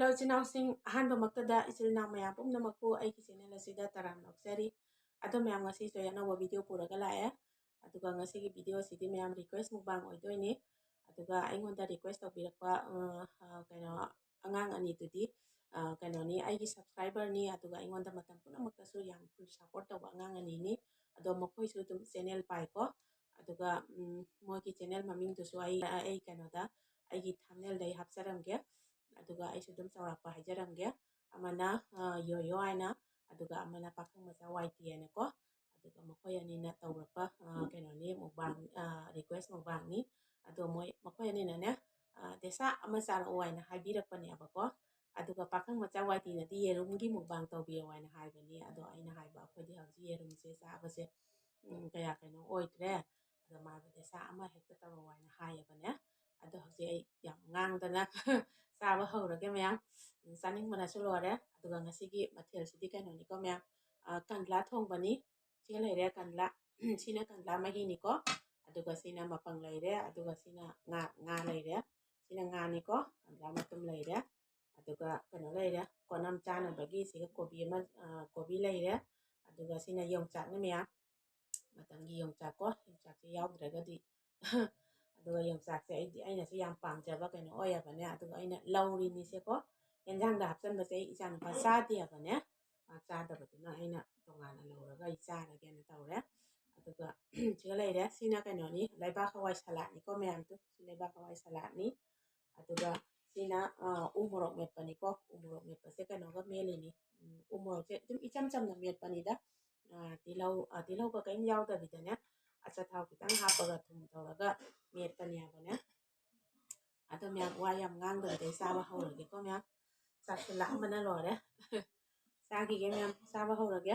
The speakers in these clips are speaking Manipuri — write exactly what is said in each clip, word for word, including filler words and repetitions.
ꯍꯜꯂꯣ ꯏꯆꯤꯜ ꯏꯅꯥꯎꯁꯤꯡ, ꯑꯍꯥꯟꯕꯃꯛꯇꯗ ꯏꯆꯤꯜ ꯏꯅꯥꯎ ꯃꯌꯥꯝ ꯄꯨꯝꯅꯃꯛꯄꯨ ꯑꯩꯒꯤ ꯆꯦꯅꯦꯜ ꯑꯁꯤꯗ ꯇꯔꯥꯝꯅ ꯑꯣꯛꯆꯔꯤ꯫ ꯑꯗꯣ ꯃꯌꯥꯝ, ꯉꯁꯤꯁꯨ ꯑꯩ ꯑꯅꯧꯕ ꯚꯤꯗꯤꯑꯣ ꯄꯨꯔꯒ ꯂꯥꯛꯑꯦ꯫ ꯑꯗꯨꯒ ꯉꯁꯤꯒꯤ ꯚꯤꯗꯤꯑꯣ ꯑꯁꯤꯗꯤ ꯃꯌꯥꯝ ꯔꯤꯀ꯭ꯋꯦꯁ ꯃꯨꯛꯕꯥꯡ ꯑꯣꯏꯗꯣꯏꯅꯤ꯫ ꯑꯗꯨꯒ ꯑꯩꯉꯣꯟꯗ ꯔꯤꯀ꯭ꯋꯦꯁ ꯇꯧꯕꯤꯔꯛꯄ, ꯑ, ꯑ, ꯀꯩꯅꯣ, ꯑꯉꯥꯡ ꯑꯅꯤꯗꯨꯗꯤ, ꯑ, ꯀꯩꯅꯣꯅꯤ, ꯑꯩꯒꯤ ꯁꯕꯁꯀ꯭ꯔꯥꯏꯕꯔꯅꯤ, ꯑꯗꯨꯒ ꯑꯩꯉꯣꯟꯗ ꯃꯇꯝ ꯄꯨꯝꯅꯃꯛꯇꯁꯨ ꯌꯥꯝ ꯐꯨꯜ ꯁꯄꯣꯔꯠ ꯇꯧꯕ ꯑꯉꯥꯡ ꯑꯅꯤꯅꯤ꯫ ꯑꯗꯣ ꯃꯈꯣꯏꯁꯨ ꯑꯗꯨꯝ ꯆꯦꯅꯦꯜ ꯄꯥꯏꯀꯣ꯫ ꯑꯗꯨꯒ, ꯎꯝ, ꯃꯣꯏꯒꯤ ꯆꯦꯅꯦꯜ ꯃꯃꯤꯡꯗꯨꯁꯨ ꯑꯩ, ꯑꯩ ꯀꯩꯅꯣꯗ, ꯑꯩꯒꯤ ꯊꯝꯅꯦꯜꯗ ꯑꯩ ꯍꯥꯞꯆꯔꯝꯒꯦ꯫ ꯑꯗꯨꯒ ꯑꯩꯁꯨ ꯑꯗꯨꯝ ꯆꯥꯎꯔꯥꯛꯄ ꯍꯥꯏꯖꯔꯝꯒꯦ꯫ ꯑꯃꯅ, ꯑ, ꯌꯣꯌꯣ ꯍꯥꯏꯅ, ꯑꯗꯨꯒ ꯑꯃꯅ ꯄꯥꯈꯪ ꯃꯆꯥ ꯋꯥꯏ ꯇꯤ ꯍꯥꯏꯅꯀꯣ꯫ ꯑꯗꯨꯒ ꯃꯈꯣꯏ ꯑꯅꯤꯅ ꯇꯧꯔꯛꯄ, ꯑ, ꯀꯩꯅꯣꯅꯤ, ꯃꯨꯛꯕꯥꯡ, ꯑ, ꯔꯤꯀ꯭ꯋꯦꯁ ꯃꯨꯛꯕꯥꯡꯅꯤ꯫ ꯑꯗꯣ ꯃꯣꯏ, ꯃꯈꯣꯏ ꯑꯅꯤꯅꯅꯦ, ꯑ, "ꯗꯦꯁꯥ ꯑꯃ ꯆꯥꯔꯛꯑꯣ" ꯍꯥꯏꯅ ꯍꯥꯏꯕꯤꯔꯛꯄꯅꯦꯕꯀꯣ꯫ ꯑꯗꯨꯒ ꯄꯥꯈꯪ ꯃꯆꯥ ꯋꯥꯏ ꯇꯤꯅꯗꯤ "ꯌꯦꯔꯨꯝꯒꯤ ꯃꯨꯛꯕꯥꯡ ꯇꯧꯕꯤꯌꯣ" ꯍꯥꯏꯅ ꯍꯥꯏꯕꯅꯤ꯫ ꯑꯗꯣ ꯑꯩꯅ ꯍꯥꯏꯕ, "ꯑꯩꯈꯣꯏꯗꯤ ꯍꯧꯖꯤꯛ ꯌꯦꯔꯨꯝꯁꯦ ꯆꯥꯕꯁꯦ, ꯎꯝ, ꯀꯌꯥ ꯀꯩꯅꯣ ꯑꯣꯏꯗ꯭ꯔꯦ꯫ ꯑꯗꯣ ꯃꯥ ꯗꯦꯁꯥ ꯑꯃ ꯍꯦꯛꯇ ꯇꯧꯔꯛꯑꯣ" ꯍꯥꯏꯅ ꯍꯥꯏꯌꯦꯕꯅꯦ꯫ ꯑꯗꯣ ꯍꯧꯖꯤꯛ ꯑꯩ ꯌꯥꯝ ꯉꯥꯡꯗꯅ ꯆꯥꯕ ꯍꯧꯔꯒꯦ ꯃꯌꯥꯝ꯫ ꯆꯥꯅꯤꯡꯕꯅꯁꯨ ꯂꯣꯏꯔꯦ꯫ ꯑꯗꯨꯒ ꯉꯁꯤꯒꯤ ꯃꯊꯦꯜꯁꯤꯗꯤ ꯀꯩꯅꯣꯅꯤꯀꯣ ꯃꯌꯥꯝ, ꯑ, ꯀꯪꯂꯥ ꯊꯣꯡꯕꯅꯤ꯫ ꯁꯤꯒ ꯂꯩꯔꯦ ꯀꯪꯂꯥ꯫ ꯁꯤꯅ ꯀꯪꯂꯥ ꯃꯍꯤꯅꯤꯀꯣ꯫ ꯑꯗꯨꯒ ꯁꯤꯅ ꯃꯄꯪ ꯂꯩꯔꯦ꯫ ꯑꯗꯨꯒ ꯁꯤꯅ ꯉꯥ, ꯉꯥ ꯂꯩꯔꯦ꯫ ꯁꯤꯅ ꯉꯥꯅꯤꯀꯣ꯫ ꯀꯪꯂꯥ ꯃꯇꯨꯝ ꯂꯩꯔꯦ꯫ ꯑꯗꯨꯒ ꯀꯩꯅꯣ ꯂꯩꯔꯦ, ꯀꯣꯅꯝ ꯆꯥꯅꯕꯒꯤ ꯁꯤꯒ ꯀꯣꯕꯤ ꯑꯃ, ꯑ, ꯀꯣꯕꯤ ꯂꯩꯔꯦ꯫ ꯑꯗꯨꯒ ꯁꯤꯅ ꯌꯣꯡꯆꯥꯛꯅꯤ ꯃꯌꯥꯝ꯫ ꯃꯇꯝꯒꯤ ꯌꯣꯡꯆꯥꯛꯀꯣ, ꯌꯣꯡꯆꯥꯛꯁꯦ ꯌꯥꯎꯗ꯭ꯔꯒꯗꯤ꯫ ꯑꯗꯨꯒ ꯌꯣꯡꯆꯥꯛꯁꯦ ꯑꯩꯗꯤ, ꯑꯩꯅꯁꯨ ꯌꯥꯝ ꯄꯥꯝꯖꯕ ꯀꯩꯅꯣ ꯑꯣꯏꯌꯦꯕꯅꯦ꯫ ꯑꯗꯨꯒ ꯑꯩꯅ ꯂꯧꯔꯤꯅꯤꯁꯦꯀꯣ, ꯌꯦꯟꯖꯥꯡꯗ ꯍꯥꯞꯆꯟꯕꯁꯦ ꯑꯩ ꯏꯆꯥꯅꯨꯄꯥ ꯆꯥꯗꯦꯕꯅꯦ꯫ ꯃꯥ ꯆꯥꯗꯕꯗꯨꯅ ꯑꯩꯅ ꯇꯣꯉꯥꯟꯅ ꯂꯧꯔꯒ ꯑꯩ ꯆꯥꯔꯒꯦꯅ ꯇꯧꯔꯦ꯫ ꯑꯗꯨꯒ ꯁꯤꯒ ꯂꯩꯔꯦ꯫ ꯁꯤꯅ ꯀꯩꯅꯣꯅꯤ, ꯂꯩꯕꯥꯛ ꯍꯋꯥꯏ ꯁꯂꯥꯠꯅꯤꯀꯣ ꯃꯌꯥꯝꯗꯣ꯫ ꯁꯤ ꯂꯩꯕꯥꯛ ꯍꯋꯥꯏ ꯁꯂꯥꯠꯅꯤ꯫ ꯑꯗꯨꯒ ꯁꯤꯅ, ꯑ, ꯎ ꯃꯣꯔꯣꯛ ꯃꯦꯠꯄꯅꯤꯀꯣ꯫ ꯎ ꯃꯣꯔꯣꯛ ꯃꯦꯠꯄꯁꯦ ꯀꯩꯅꯣꯒ ꯃꯦꯠꯂꯤꯅꯤ꯫ ꯎꯝ, ꯎ ꯃꯣꯔꯣꯛꯁꯦ ꯑꯗꯨꯝ ꯏꯆꯝ ꯆꯝꯅ ꯃꯦꯠꯄꯅꯤꯗ꯫ ꯑ, ꯇꯤꯜꯍꯧ, ꯑ, ꯇꯤꯜꯍꯧꯒ ꯀꯔꯤꯝ ꯌꯥꯎꯗꯕꯤꯗꯅꯦ, ꯑꯆꯥꯊꯥꯎ ꯈꯤꯇꯪ ꯍꯥꯞꯄꯒ ꯊꯨꯝ ꯇꯧꯔꯒ ꯃꯦꯠꯄꯅꯦꯕꯅꯦ꯫ ꯑꯗꯣ ꯃꯌꯥꯝ, ꯋꯥ ꯌꯥꯝ ꯉꯥꯡꯗꯕꯤꯗ ꯑꯩ ꯆꯥꯕ ꯍꯧꯔꯒꯦꯀꯣ ꯃꯌꯥꯝ꯫ ꯆꯥꯛꯁꯦ ꯂꯥꯝꯕꯅ ꯂꯣꯏꯔꯦ꯫ ꯆꯥꯈꯤꯒꯦ ꯃꯌꯥꯝ, ꯆꯥꯕ ꯍꯧꯔꯒꯦ꯫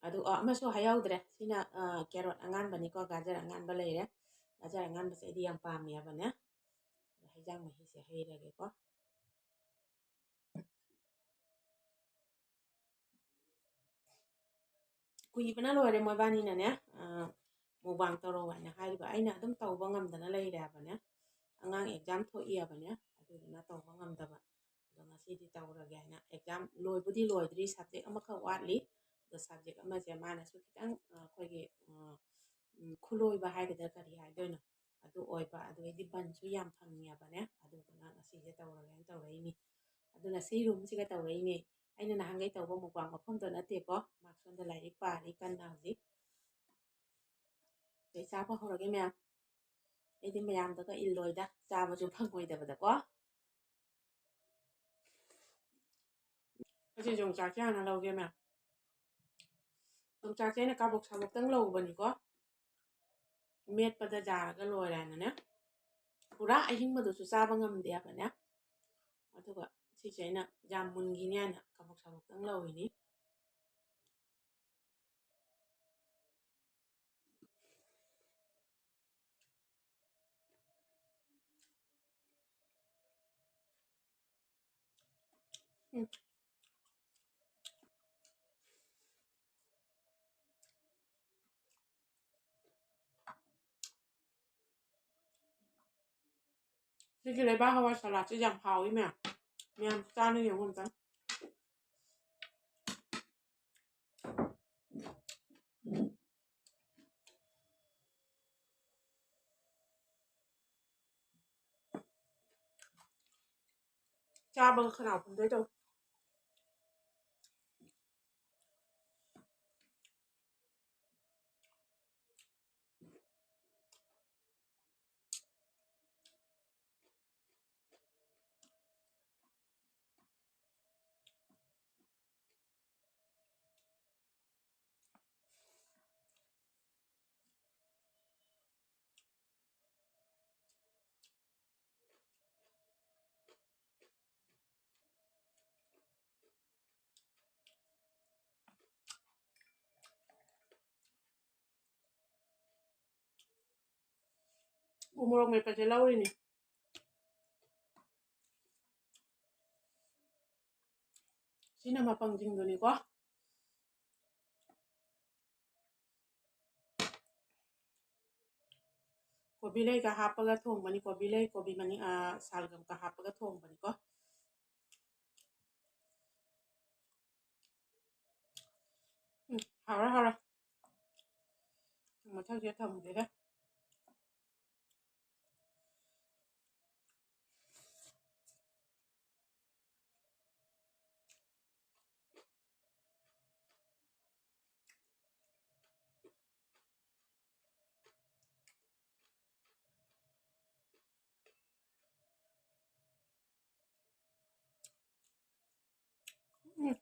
ꯑꯗꯨ, ꯑ, ꯑꯃꯁꯨ ꯍꯥꯏꯍꯧꯗ꯭ꯔꯦ꯫ ꯁꯤꯅ, ꯑ, ꯀꯦꯔꯣꯠ ꯑꯉꯥꯟꯕꯅꯤꯀꯣ, ꯒꯥꯖꯔ ꯑꯉꯥꯟꯕ ꯂꯩꯔꯦ꯫ ꯒꯥꯖꯔ ꯑꯉꯥꯟꯕꯁꯦ ꯑꯩꯗꯤ ꯌꯥꯝ ꯄꯥꯝꯃꯦꯕꯅꯦ꯫ ꯑꯗꯣ ꯍꯩꯖꯥꯡ ꯃꯍꯤꯁꯦ ꯍꯩꯔꯒꯦꯀꯣ꯫ ꯀꯨꯏꯕꯅ ꯂꯣꯏꯔꯦ ꯃꯣꯏꯕꯥꯅꯤꯅꯅꯦ, ꯑ, ꯃꯨꯛꯕꯥꯡ ꯇꯧꯔꯣ ꯍꯥꯏꯅ ꯍꯥꯏꯔꯤꯕ꯫ ꯑꯩꯅ ꯑꯗꯨꯝ ꯇꯧꯕ ꯉꯝꯗꯅ ꯂꯩꯔꯦ ꯍꯥꯏꯕꯅꯦ꯫ ꯑꯦꯛꯖꯥꯝ ꯊꯣꯛꯏꯑꯕꯅꯦ, ꯑꯗꯨꯗꯨꯅ ꯇꯧꯕ ꯉꯝꯗꯕ꯫ ꯑꯗꯣ ꯉꯁꯤꯗꯤ ꯇꯧꯔꯒꯦ ꯍꯥꯏꯅ, ꯑꯦꯛꯖꯥꯝ ꯂꯣꯏꯕꯨꯗꯤ ꯂꯣꯏꯗ꯭ꯔꯤ, ꯁꯕꯖꯦꯛ ꯑꯃꯈꯛ ꯋꯥꯠꯂꯤ꯫ ꯑꯗꯣ ꯁꯕꯖꯦꯛ ꯑꯃꯁꯦ ꯃꯥꯅꯁꯨ ꯈꯤꯇꯪ, ꯑ, ꯑꯩꯈꯣꯏꯒꯤ, ꯑ, ꯎꯝ, ꯈꯨꯂꯣꯏꯕ ꯍꯥꯏꯒꯗ꯭ꯔꯥ, ꯀꯔꯤ ꯍꯥꯏꯗꯣꯏꯅꯣ, ꯑꯗꯨ ꯑꯣꯏꯕ꯫ ꯑꯗꯨꯗꯩꯗꯤ ꯕꯟꯁꯨ ꯌꯥꯝ ꯐꯪꯉꯦꯕꯅꯦ, ꯑꯗꯨꯗꯨꯅ ꯉꯁꯤꯁꯦ ꯇꯧꯔꯒꯦꯅ ꯇꯧꯔꯛꯏꯅꯤ꯫ ꯑꯗꯨꯅ ꯁꯤ ꯔꯨꯝꯁꯤꯒ ꯇꯧꯔꯛꯏꯅꯦ꯫ ꯑꯩꯅ ꯅꯍꯥꯟꯈꯩ ꯇꯧꯕ ꯃꯨꯛꯕꯥꯡ ꯃꯐꯝꯗꯣ ꯅꯠꯇꯦꯀꯣ꯫ ꯃꯥ ꯁꯣꯝꯗ ꯂꯥꯏꯔꯤꯛ ꯄꯥꯔꯤ ꯀꯟꯅ ꯍꯧꯖꯤꯛ꯫ ꯑꯩ ꯆꯥꯕ ꯍꯧꯔꯒꯦ ꯃꯌꯥꯝ꯫ ꯑꯩꯗꯤ ꯃꯌꯥꯝꯗꯒ ꯏꯜꯂꯣꯏꯗ, ꯆꯥꯕꯁꯨ ꯐꯪꯉꯣꯏꯗꯕꯗꯀꯣ꯫ ꯑꯁꯤꯁꯦ ꯌꯣꯡꯆꯥꯛꯁꯦ ꯍꯥꯟꯅ ꯂꯧꯒꯦ ꯃꯌꯥꯝ꯫ ꯌꯣꯡꯆꯥꯛꯁꯦ ꯑꯩꯅ ꯀꯥꯕꯣꯛ ꯁꯥꯕꯣꯛꯇꯪ ꯂꯧꯕꯅꯤꯀꯣ꯫ ꯃꯦꯠꯄꯗ ꯌꯥꯔꯒ ꯂꯣꯏꯔꯦꯅꯅꯦ꯫ ꯄꯨꯔꯥ ꯑꯍꯤꯡꯕꯗꯨꯁꯨ ꯆꯥꯕ ꯉꯝꯗꯦ ꯍꯥꯏꯕꯅꯦ꯫ ꯑꯗꯨꯒ ꯁꯤꯁꯦ ꯑꯩꯅ ꯌꯥꯝ ꯃꯨꯟꯈꯤꯅꯤ ꯍꯥꯏꯅ ꯀꯥꯕꯣꯛ ꯁꯥꯕꯣꯛꯇꯪ ꯂꯧꯔꯤꯅꯤ꯫ ꯎꯝ꯫ ꯁꯤꯒꯤ ꯂꯩꯕꯥꯛ ꯍꯋꯥꯏ ꯁꯂꯥꯗꯁꯦ ꯌꯥꯝ ꯍꯥꯎꯏ ꯃꯌꯥꯝ꯫ ꯃꯌꯥꯝ ꯆꯥꯅ ꯌꯦꯡꯉꯨ ꯑꯝꯇꯪ꯫ ꯆꯥꯕꯒ ꯈꯅꯥꯎ ꯄꯨꯝꯗꯣꯏ ꯇꯧ꯫ ꯎ ꯃꯣꯔꯣꯛ ꯃꯦꯠꯄꯁꯦ ꯂꯧꯔꯤꯅꯤ꯫ ꯁꯤꯅ ꯃꯄꯪꯁꯤꯡꯗꯨꯅꯤꯀꯣ꯫ ꯀꯣꯕꯤ ꯂꯩꯒ ꯍꯥꯞꯄꯒ ꯊꯣꯡꯕꯅꯤ꯫ ꯀꯣꯕꯤ ꯂꯩ, ꯀꯣꯕꯤ ꯃꯅꯤꯡ, ꯑ, ꯁꯥꯜꯒꯝꯒ ꯍꯥꯞꯄꯒ ꯊꯣꯡꯕꯅꯤꯀꯣ꯫ ꯎꯝ, ꯍꯥꯎꯔꯦ, ꯍꯥꯎꯔꯦ꯫ ꯃꯊꯪꯁꯦ ꯊꯝꯒꯦꯗ꯫ ꯎꯝ꯫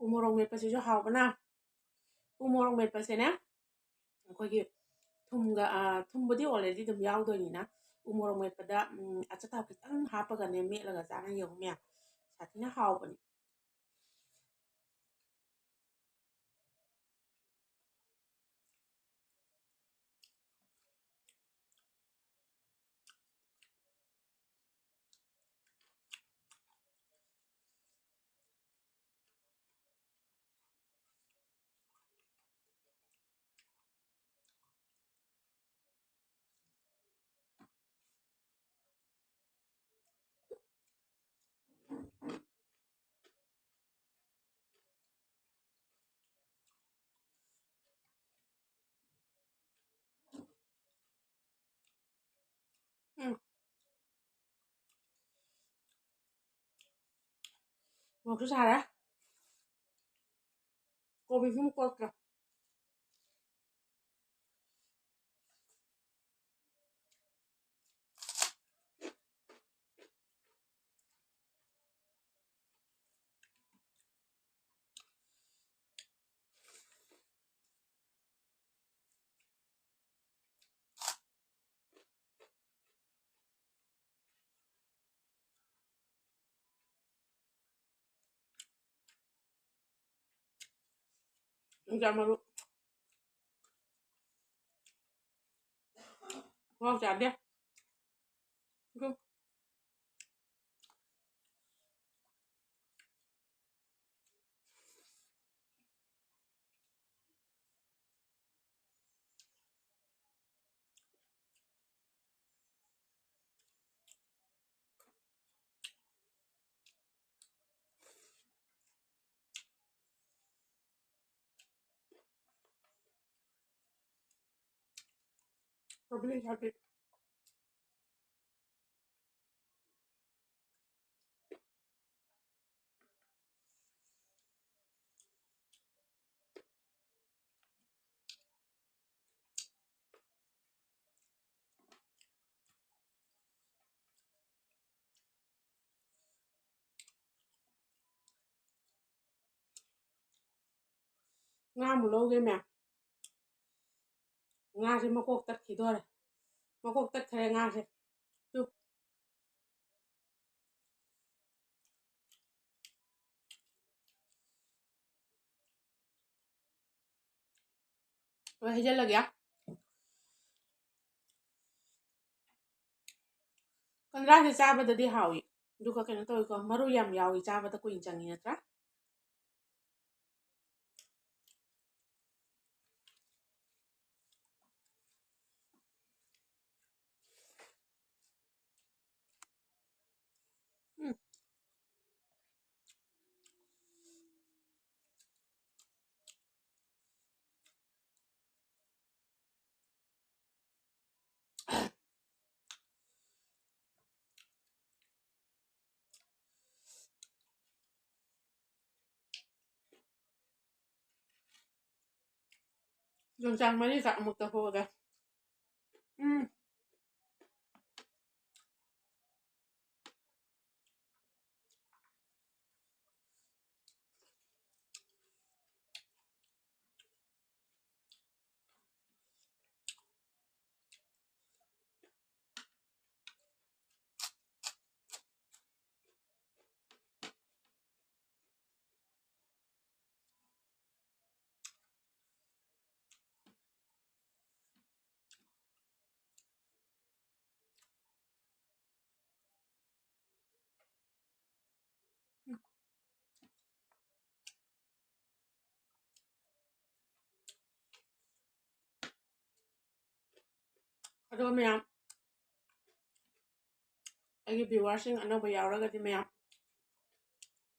ꯎ ꯃꯣꯔꯣꯛ ꯃꯦꯠꯄꯁꯤꯁꯨ ꯍꯥꯎꯕꯅ꯫ ꯎ ꯃꯣꯔꯣꯛ ꯃꯦꯠꯄꯁꯦꯅꯦ, ꯑꯩꯈꯣꯏꯒꯤ ꯊꯨꯝꯒ, ꯑ, ꯊꯨꯝꯕꯨꯗꯤ already ꯑꯗꯨꯝ ꯌꯥꯎꯗꯣꯏꯅꯤꯅ, ꯎ ꯃꯣꯔꯣꯛ ꯃꯦꯠꯄꯗ, ꯎꯝ, ꯑꯆꯥꯊꯥꯎ ꯈꯤꯇꯪ ꯍꯥꯞꯄꯒꯅꯦ ꯃꯦꯠꯂꯒ ꯆꯥꯅ ꯌꯦꯡꯉꯨ ꯃꯌꯥꯝ, ꯁꯥꯊꯤꯅ ꯍꯥꯎꯕꯅꯤ꯫ ꯎꯝ꯫ ꯃꯣꯔꯣꯛꯁꯨ ꯁꯥꯔꯦ꯫ ꯀꯣꯕꯤꯁꯨ ꯑꯃꯨꯛ ꯀꯣꯠꯈ꯭ꯔꯦ꯫ ꯌꯣꯡꯆꯥꯛ ꯃꯔꯨ꯫ ꯈꯨꯍꯥꯎ ꯆꯥꯗꯦ꯫ ꯑꯗꯨ ꯁꯧꯒ꯭ꯔꯤ ꯁꯥꯇꯦ꯫ ꯉꯥ ꯑꯃꯨꯛ ꯂꯧꯒꯦ ꯃꯌꯥꯝ꯫ ꯉꯥꯁꯦ ꯃꯀꯣꯛ ꯇꯠꯈꯤꯗꯣꯔꯦ꯫ ꯃꯀꯣꯛ ꯇꯠꯈ꯭ꯔꯦ ꯉꯥꯁꯦ꯫ ꯇꯨ꯫ ꯍꯣꯏ, ꯍꯩꯖꯤꯜꯂꯒꯦ꯫ ꯀꯪꯒ꯭ꯔꯥꯁꯦ ꯆꯥꯕꯗꯗꯤ ꯍꯥꯎꯏ, ꯑꯗꯨꯒ ꯀꯩꯅꯣ ꯇꯧꯏꯀꯣ, ꯃꯔꯨ ꯌꯥꯝ ꯌꯥꯎꯏ, ꯆꯥꯕꯗ ꯀꯨꯏꯅ ꯆꯪꯉꯤ ꯅꯠꯇ꯭ꯔꯥ? ꯎꯝ꯫ ꯌꯣꯡꯆꯥꯛ ꯃꯔꯤꯒ ꯑꯃꯨꯛ ꯇꯧꯊꯣꯛꯑꯒꯦ꯫ ꯎꯝ꯫ ꯑꯗꯣ ꯃꯌꯥꯝ, ꯑꯩꯒꯤ viewerꯁꯤꯡ ꯑꯅꯧꯕ ꯌꯥꯎꯔꯒꯗꯤ ꯃꯌꯥꯝ,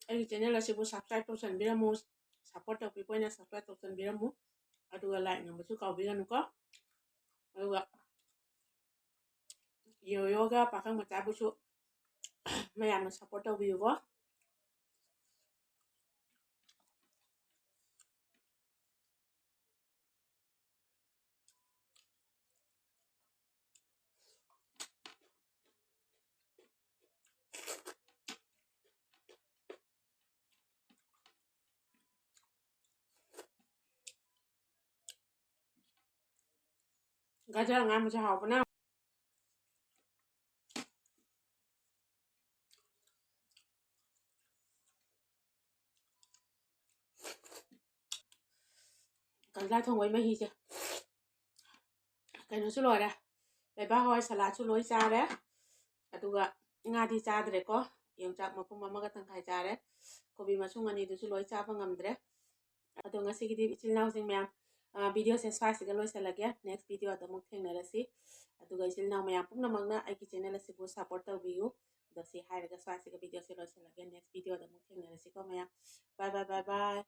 ꯑꯩꯒꯤ channel ꯑꯁꯤꯕꯨ subscribe ꯇꯧꯁꯟꯕꯤꯔꯝꯃꯨ, support ꯇꯧꯕꯤꯕ ꯑꯣꯏꯅ subscribe ꯇꯧꯁꯟꯕꯤꯔꯝꯃꯨ, ꯑꯗꯨꯒ like ꯅꯝꯕꯁꯨ ꯀꯥꯎꯕꯤꯒꯅꯨꯀꯣ꯫ ꯑꯗꯨꯒ ꯌꯣꯌꯣꯒ ꯄꯥꯈꯪ ꯃꯆꯥꯕꯨꯁꯨ ꯃꯌꯥꯝꯅ support ꯇꯧꯕꯤꯌꯨꯀꯣ꯫ ꯒꯖꯔ ꯑꯉꯥꯟꯕꯁꯦ ꯍꯥꯎꯕꯅ꯫ ꯀꯂꯖꯥ ꯊꯣꯡꯕꯩ ꯃꯍꯤꯁꯦ꯫ ꯀꯩꯅꯣꯁꯨ ꯂꯣꯏꯔꯦ꯫ ꯂꯩꯕꯥꯛ ꯍꯋꯥꯏ ꯁꯂꯥꯠꯁꯨ ꯂꯣꯏ ꯆꯥꯔꯦ꯫ ꯑꯗꯨꯒ ꯉꯥꯗꯤ ꯆꯥꯗ꯭ꯔꯦꯀꯣ꯫ ꯌꯣꯡꯆꯥꯛ ꯃꯄꯨꯝ ꯑꯃꯒ ꯇꯪꯈꯥꯏ ꯆꯥꯔꯦ꯫ ꯀꯣꯕꯤ ꯃꯁꯨꯡ ꯑꯅꯤꯗꯨꯁꯨ ꯂꯣꯏ ꯆꯥꯕ ꯉꯝꯗ꯭ꯔꯦ꯫ ꯑꯗꯣ ꯉꯁꯤꯒꯤꯗꯤ ꯏꯆꯤꯜ ꯏꯅꯥꯎꯁꯤꯡ ꯃꯌꯥꯝ, ꯑ, videoꯁꯦ ꯁ꯭ꯋꯥꯏꯁꯤꯒ ꯂꯣꯏꯁꯤꯜꯂꯒꯦ꯫ Next videoꯗ ꯑꯃꯨꯛ ꯊꯦꯡꯅꯔꯁꯤ꯫ ꯑꯗꯨꯒ ꯏꯆꯤꯜ ꯏꯅꯥꯎ ꯃꯌꯥꯝ ꯄꯨꯝꯅꯃꯛꯅ ꯑꯩꯒꯤ channel ꯑꯁꯤꯕꯨ support ꯇꯧꯕꯤꯌꯨ꯫ ꯑꯗꯣ ꯁꯤ ꯍꯥꯏꯔꯒ ꯁ꯭ꯋꯥꯏꯁꯤꯒ videoꯁꯦ ꯂꯣꯏꯁꯤꯜꯂꯒꯦ꯫ Next videoꯗ ꯑꯃꯨꯛ ꯊꯦꯡꯅꯔꯁꯤꯀꯣ ꯃꯌꯥꯝ꯫ Bye bye bye bye꯫